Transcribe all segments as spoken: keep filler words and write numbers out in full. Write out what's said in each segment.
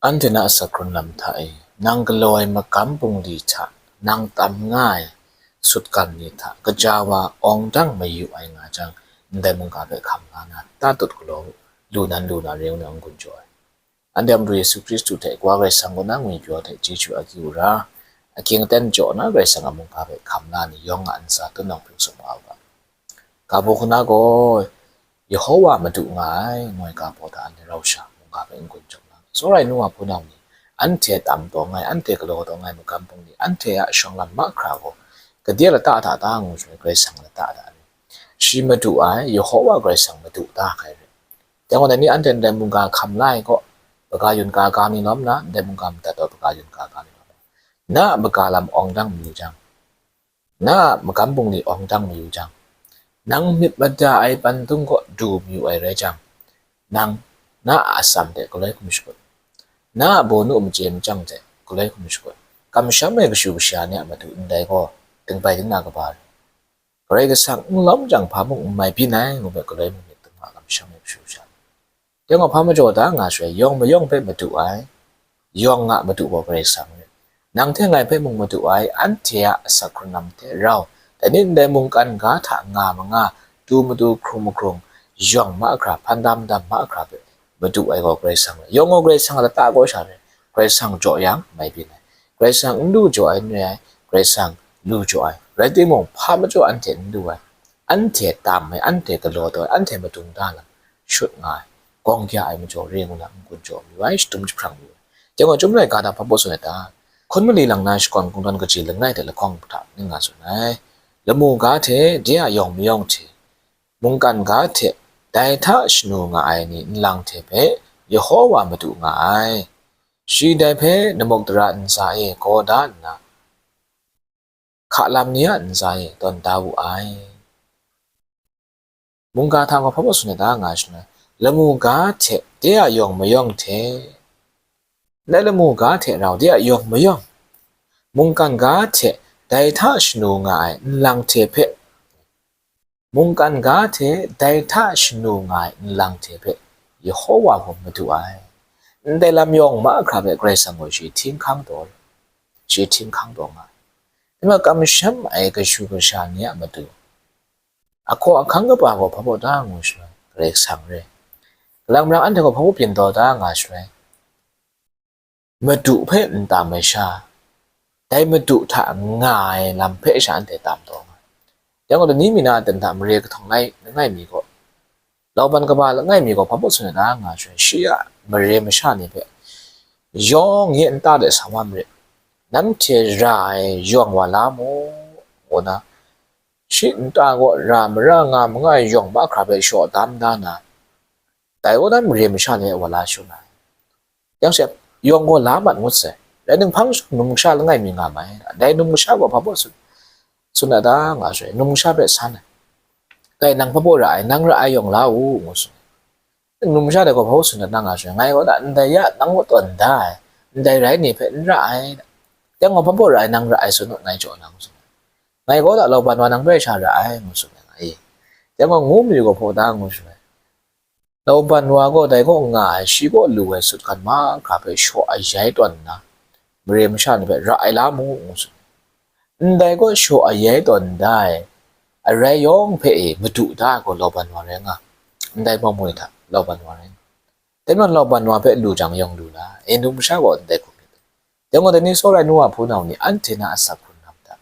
Anhte na asak hkrun lam hta e, nang galaw ai magam bungli hta, nang tam nga ai sutgan ni hta, kaja wa awng dang mayu ai nga jang, ndai mungga hpe hkam la na, tatut galaw u, lu nan lu na, re u na, n-gun jaw ai. Anhte a Madu Yesu Hkristu hte Wa Karai Kasang kaw na ngwipyaw hte chyeju akyu ra, ahkying aten jaw na Karai Kasang a mungga hpe hkam la ni, yawng a ntsa tun nang hpring sum wa u ga. Ga baw hkuna gaw, Yehowa Madu nga ai, ngu ai ga baw hta anhte rau sha mungga hpe n-gun jaw na, tsawra ai nu wa hpunau ni, anhte tam taw nga ai, anhte galaw taw nga ai magam bungli, anhte a shawng lam mahkra gaw, gade a lata hta ta ngu shaloi, Karai Kasang a lata hta ni, shi Madu ai, Yehowa Karai Kasang Madu ta hkai rai. Dai gaw, dai ni anhte ndai mungga hkam la ai gaw, baga yun ga ga mi lawm na, ndai mungga madat taw baga yun ga ga mi lawm na, na a baga lam awng dang mayu jang, na a magam bungli awng dang mayu jang, nang myit mada ai pandung kaw du mayu ai rai jang, nang na a atsam hte galoi hkum shakut, na a bawnu machye machyang hte galoi hkum shakut, kamsham ai kashu kasha ni a matu ndai gaw dingbai dingna kaba rai. Karai Kasang n lawm jang, hpa mung n mai byin ai, ngu ai galoi mung myit dum nga, kamsham ai kashu kasha ni. Dai gaw, hpa majaw da nga shaloi, yawng mayawng hpe madu ai, yawng a Madu gaw Karai Kasang rai. Nang hte ngai hpe mung madu ai, anhte a asak hkrun lam hte rau, dai ni ndai mungkan ga hta nga manga, du madu, hkrung mahkrung, yawng mahkra, hpan dam dam mahkra hpe madu ai gaw Karai Kasang rai. Yawng gaw Karai Kasang a lata kaw sha rai. Karai Kasang jaw yang, mai byin ai. Karai Kasang n lu jaw ai n rai ai, Karai Kasang lu jaw ai. Rai timung, hpa majaw anhte n lu ai, anhte tam ai, anhte galaw taw ai, anhte madung da lam shut nga ai, gawng gya ai majaw re ngu na n-gun jaw mayu ai, shadum jahprang mayu ai. Dai gaw, chyum ai ga hta hpa baw tsun ai ta? Hkun mali lang na shakawn kungdawn kaji langai hte lahkawng hta ning nga tsun ai. Lamu ga hte, de a yawng mayawng hte, mungkan ga hte, dai hta shanu nga ai ni nlang hte hpe Yehowa Madu nga ai. Shi dai hpe namuk dara ntsa e gaw da nna, hka lam ni a ntsa e tawn da wu ai. Mungga hta gaw hpa baw tsun ai ta nga shaloi, lamu ga hte, de a yawng mayawng hte, ndai lamu ga hte rau de a yawng mayawng, mungkan ga hte, dai hta shanu nga ai nlang hte hpe, mungkan ga hte dai hta shanu nga ai nlang hte hpe Yehowa gaw madu ai. Ndai lam yawng mahkra hpe Karai Kasang gaw shi htinghkang taw, shi htinghkang taw nga ai. Dai majaw, kamsham ai kashu kasha ni a matu, ahkaw ahkang kaba gaw hpa baw ta ngu shaloi, Karai Kasang rai. Kalang marang anhte gaw hpa baw byin taw ta nga shaloi, Madu hpe n tam ai sha, dai Madu hta nga ai lam hpe sha anhte tam taw nga ai. Dai gaw, dai ni mi na a ten hta mare kahtawng langai mi gaw, Laban kaba langai mi gaw hpa baw tsun ai ta nga shaloi, shi a mare masha ni hpe yawng ye nta de sa wa marit, nanhte ra ai yawng wa la mu, ngu na, shi nta gaw ra mara nga manga ai yawng mahkra hpe shaw dam da na, dai gaw na mare masha ni hpe wa la shangun ai. Yang she, yawng gaw la mat ngut sai. Rai ningpang sha, numsha langai mi nga mai. Dai numsha gaw hpa baw tsun, tsun ai ta nga shaloi, numsha hpe san ai. Dai nang hpa baw ra ai, nang ra ai yawng la u, ngu tsun ai. Numsha dai gaw hpa baw tsun ai ta nga shaloi, ngai gaw da ndai ya, nang gaw tawn da ai, ndai rai ni hpe n ra ai. Dai gaw hpa baw ra ai, nang ra ai tsun u, ngai jaw na, ngu tsun ai. Ngai gaw da Laban wa nang hpe sha ra ai, ngu tsun ai nga i. Dai gaw ngu mayu gaw hpa baw ta ngu shaloi, Laban wa gaw dai kaw nga ai, shi kaw lu ai sutgan mahkra hpe shaw ayai tawn nna, mare masha ni hpe ra ai la mu, ngu tsun. Ndai kaw shaw ayai tawn ndai, arai yawng hpe e madu da ai gaw Laban wa rai nga, ndai maumwi hta Laban wa rai nga. Dai majaw Laban wa hpe lu jang yawng lu la, e numsha gaw ndai hkum myit. Dai gaw, dai ni tsawra ai nu wa hpunau ni, anhte na asak hkrun lam hta,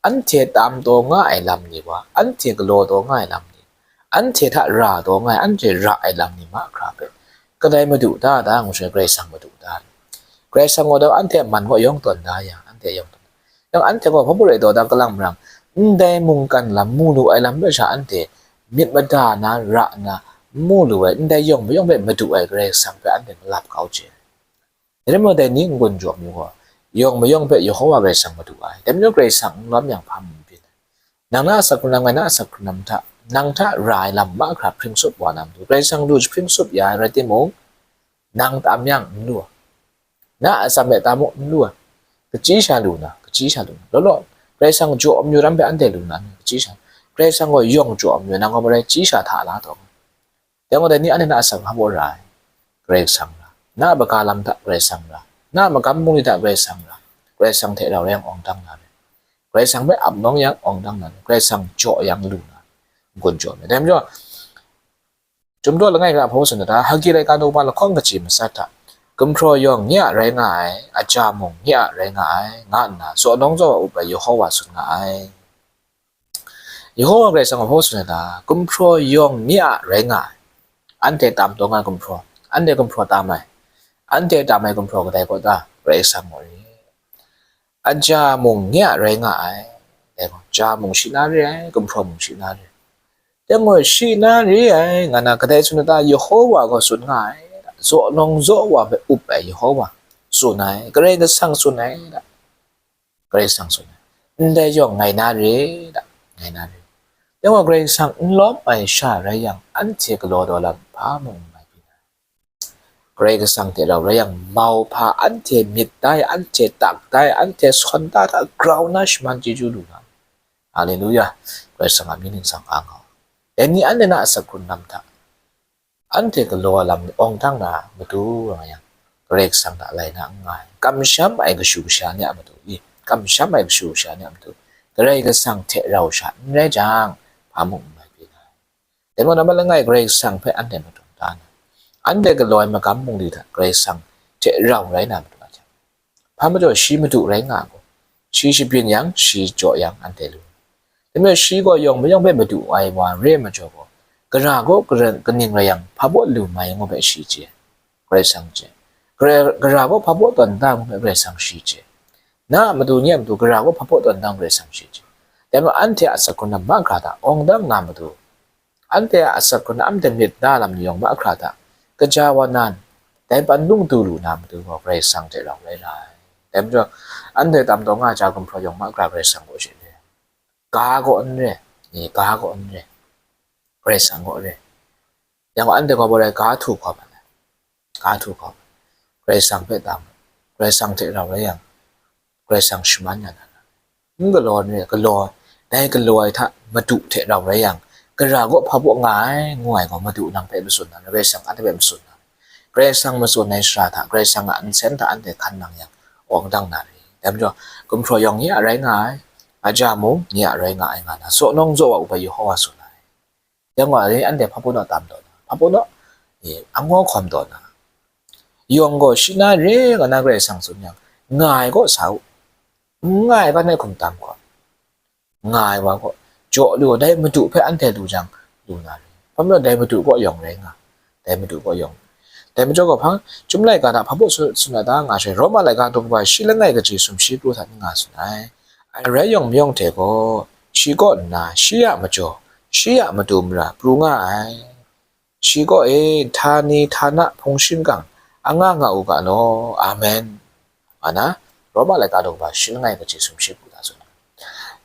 anhte tam taw nga ai lam ni wa, anhte galaw taw nga ai lam ni, anhte hta ra taw nga ai, anhte ra ai lam ni mahkra hpe, kadai madu da ta ngu shaloi, Karai Kasang madu da. Karai Kasang gaw dai anhte a man kaw yawng tawn da yang, anhte yawng tawn da. Yang anhte gaw hpa baw rai taw ta, kalang marang, ndai mungkan lam mu lu ai lam hpe sha anhte myit mada na, ra nna, n mu lu ai, ndai yawng mayawng hpe madu ai Karai Kasang hpe anhte malap kau chye ai. Dai rai majaw, dai ni n-gun jaw mayu gaw, yawng mayawng hpe Yehowa Karai Kasang madu ai. Dai majaw, Karai Kasang n lawm yang, hpa mung n byin ai. Nang na asak hkrun lam, ngai na asak hkrun lam hta, nang hta ra ai lam mahkra hpring sup wa na matu, Karai Kasang lu jahpring sup ya ai rai timung, nang tam yang n lu ai. Na a atsam e tam u, n lu ai. Kachyi sha lu na, kachyi sha lu na. Law law, Karai Kasang jaw amyu ram hpe anhte lu na, kachyi sha. Karai Kasang gaw yawng jaw amyu, nang gaw marai chyi sha hta la taw. Dai gaw, dai ni anhte na asak hpa baw ra ai, Karai Kasang ra. Na a maga lam hta Karai Kasang ra, na a magam bungli hta Karai Kasang ra, Karai Kasang hte rau rai yang awng dang na re. Karai Kasang hpe ap nawng yang awng dang na re. Karai Kasang jaw yang lu na re. N-gun jaw me. Dai majaw, Chyum daw langai hkra hpaw tsun na ta, Hagi laika daw ba lahkawng kaji matsat hta, gumhpraw yawng nye a rai nga ai, aja mung nye a rai nga ai, nga nna zaw nawng zaw up ai Yehova tsun nga ai. Yehova Karai Kasang hpaw tsun na ta, gumhpraw yawng nye a rai nga ai. Anhte tam taw nga ai gumhpraw, anhte gumhpraw tam ai, anhte tam ai gumhpraw kadai kaw ta, Karai Kasang gaw re. Aja mung nye a rai nga ai. Dai gaw, ja mung shi na re ai, gumhpraw mung shi na re ai. Dai gaw, shi na re ai, nga na kadai tsun na ta, Yehova gaw tsun nga ai. Zaw nawng zaw wa hpe up ai Yehova tsun ai, Karai Kasang tsun ai da. Karai Kasang tsun ai. Ndai yawng ngai na re da, ngai na re. Dai gaw, Karai Kasang n lawm ai sha rai yang, anhte galaw daw lam hpa mung n mai byin ai. Karai Kasang hte rau rai yang, mau hpa anhte myit dai, anhte tak dai, anhte sawn da hta grau na shaman chyeju lu na. Haleluya! Karai Kasang a mying ningsang a nga. Dai ni anhte na asak hkrun lam hta, anhte galaw ai lam awng dang na matu nga yang, Karai Kasang hta lai na n nga ai, kamsham ai kashu kasha ni a matu i, kamsham ai kashu kasha ni a matu, Karai Kasang hte rau sha n rai jang, hpa mung n mai byin ai. Dai majaw, nambat langai Karai Kasang hpe anhte madun da na, anhte galaw ai magam bungli hta Karai Kasang hte rau rai na matu a hte, hpa majaw shi madu rai nga gaw, shi shabyin yang, shi jaw yang, anhte lu. Dai majaw, shi gaw yawng mayawng hpe madu ai wa re ai majaw gaw, gara gaw gara kaning rai yang, hpa baw lu mai ngu hpe shi chye, Karai Kasang chye. Gara, gara gaw hpa baw tawn da ngu hpe Karai Kasang shi chye. Na a matu, nye a matu, gara gaw hpa baw tawn da ngu Karai Kasang shi chye. Dai majaw, anhte a asak hkrun lam mahkra hta awng dang na matu, anhte a asak hkrun lam, anhte myit da lam ni yawng mahkra hta, kaja wa nan, dai pan lung du lu na matu gaw Karai Kasang hte rau rai ra ai. Dai majaw, anhte tam taw nga ai ja gumhpraw yawng mahkra Karai Kasang gaw shi re. Ga gaw n re, ni ga gaw n re, Karai Kasang gaw re. Yang gaw, anhte gaw baw rai, ga htu hkawm ai, ga htu hkawm ai, Karai Kasang hpe tam, Karai Kasang hte rau rai yang, Karai Kasang shaman ya na, n galaw n re, galaw, dai galaw ai hta madu hte rau rai yang, gara gaw hpa baw nga ai, ngu ai gaw, madu nang hpe matsun na, Karai Kasang anhte hpe matsun na, Karai Kasang matsun ai shara hta, Karai Kasang a nsen hta anhte hkan nang yang, awng dang na re. Dai majaw, gumhpraw yawng nye a rai nga ai, aja mung nye a rai nga ai, nga na, zaw nawng zaw wa up ai Yehova tsun ai. Yang gaw, anhte hpa baw naw tam taw na, hpa baw naw, e, angaw hkawm taw na, yawng gaw shi na re nga na Karai Kasang tsun yang, nga ai gaw sa u, n nga ai gaw anhte hkum tam hkawm, nga ai wa gaw jaw lu, dai madu hpe anhte lu jang, lu na re. Hpa majaw, dai madu gaw yawng rai nga, dai madu gaw yawng. Dai majaw gaw hpang, Chyum laika hta hpa baw tsun, tsun na ta nga sai, Roma laika daw kaba shi langai kaji sumshi kru hta n nga tsun ai. Arai yawng mayawng hte gaw, shi kaw nna, shi a majaw, shi a matu mara pru nga ai. Shi kaw e, htani htana hpung shingkang anga nga u ga law. Amen. Nga na, Roma laika daw kaba shi langai kaji sumshi kru hta tsun ai.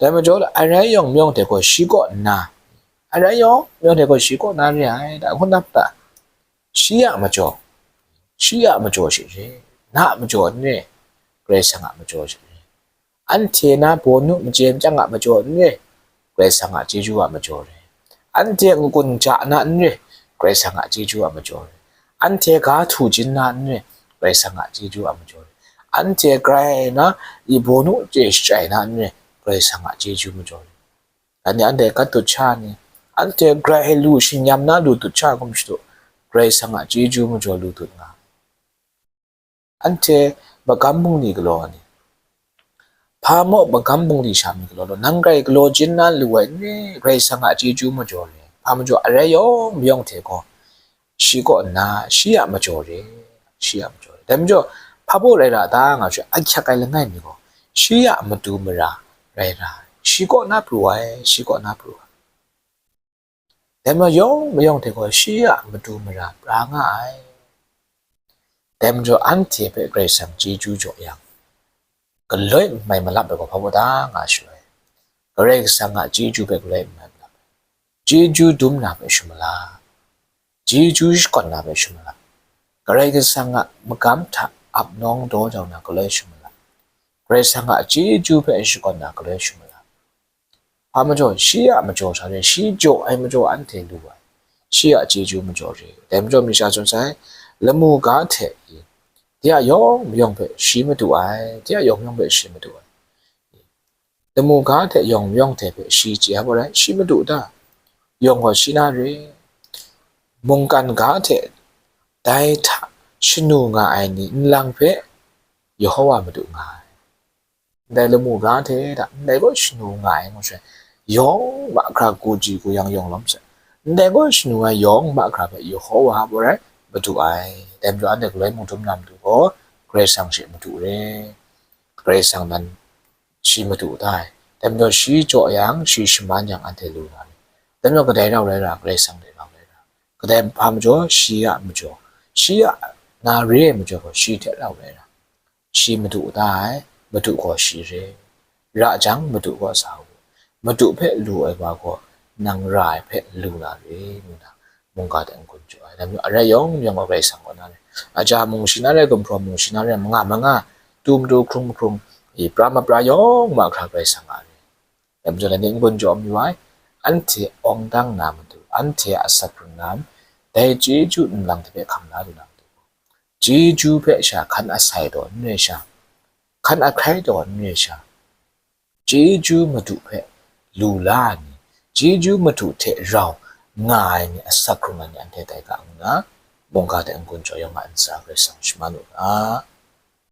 Dai majaw, arai yawng mayawng hte gaw shi kaw nna, arai yawng mayawng hte gaw shi kaw nna re ai, da, hkun nap ta? Shi a majaw, shi a majaw shi re, na a majaw n re, Karai Kasang a majaw shi re. Anhte na bawnu machye machyang a majaw n re, Karai Kasang a chyeju a majaw re. Anhte n-gun ja na n re, Karai Kasang a chyeju a majaw re. Anhte ga htu jin na n re, Karai Kasang a chyeju a majaw re. Anhte grai na i bawnu chye shachyai na n re, Karai Kasang a chyeju majaw re. Anhte, anhte gat dut sha ni, anhte grai lu shinyam na lu dut sha hkum shadu, Karai Kasang a chyeju majaw lu dut nga. Anhte magam bungli galaw ni, hpa maw magam bungli sha mi galaw law, nang grai galaw jin na lu ai n re, Karai Kasang a chyeju majaw re. Hpa majaw, arai yawng mayawng hte gaw, shi kaw nna, shi a majaw re, shi a majaw re. Dai majaw, hpa baw rai ra ta nga hte, ahkyak ai langai mi gaw, shi a matu mara rai ra ai, shi kaw na pru ai, shi kaw na pru ai. Dai majaw, yawng mayawng hte gaw shi a matu mara pra nga ai. Dai majaw, anhte hpe Karai Kasang chyeju jaw yang, galoi n mai malap ai gaw hpa baw ta nga shaloi, Karai Kasang a chyeju hpe galoi n mai malap ai, chyeju dum na hpe shamala, chyeju shakawn na hpe shamala, Karai Kasang a magam hta ap nawng daw jau na galoi shamala, Karai Kasang a chyeju hpe shakawn na galoi shamala. Hpa majaw, shi a majaw sha re, shi jaw ai majaw anhte lu ai, shi a chyeju majaw re. Dai majaw, mi sha tsun sai, lamu ga hte i, de a yawng mayawng hpe shi madu ai, de a yawng mayawng hpe shi madu ai. Lamu ga hte yawng mayawng hte hpe shi chye hap ai, shi madu ta? Yawng gaw shi na re. Mungkan ga hte dai hta shanu nga ai ni nlang hpe Yehova madu nga ai. Ndai lamu ga hte hta, ndai gaw shanu nga ai ngu sai, yawng mahkra guji guyang yawng lawm sai, ndai gaw shanu ai yawng mahkra hpe Yehova hap ai, madu ai. Dai majaw anhte galoi mung dum na matu gaw, Karai Kasang she madu re. Karai Kasang nan shi madu da ai. Dai majaw shi jaw yang, shi shaman yang anhte lu na re. Dai majaw kadai rau rai ra, Karai Kasang dai rau rai ra. Kadai hpa majaw, shi a majaw, shi a na re ai majaw gaw, shi hte rau rai ra. Shi madu da ai, madu gaw shi re. Ra jang, madu gaw sa u. Madu hpe lu ai wa gaw, nang ra ai hpe lu na re, ngu na mungga hte n-gun jaw ai. Dai majaw arai yawng yawng gaw Karai Kasang kaw na re. Aja mung shi na re, gumhpraw mung shi na re, manga manga, tu matu hkrung mahkrung, i pra mapra yawng mahkra Karai Kasang a re. Dai majaw, dai ni n-gun jaw mayu ai, anhte awng dang na matu, anhte a asak hkrung na, dai chyeju nlang hte hpe hkam la lu na matu, chyeju hpe sha hkan asai taw n re sha, hkan ahkrai taw n re sha, chyeju madu hpe lu la ai ni, chyeju madu hte rau nga ai ni, asak hkrung ai ni, anhte tai ga, ngu na mungga hte n-gun jaw yawng a ntsa Karai Kasang shaman u ga.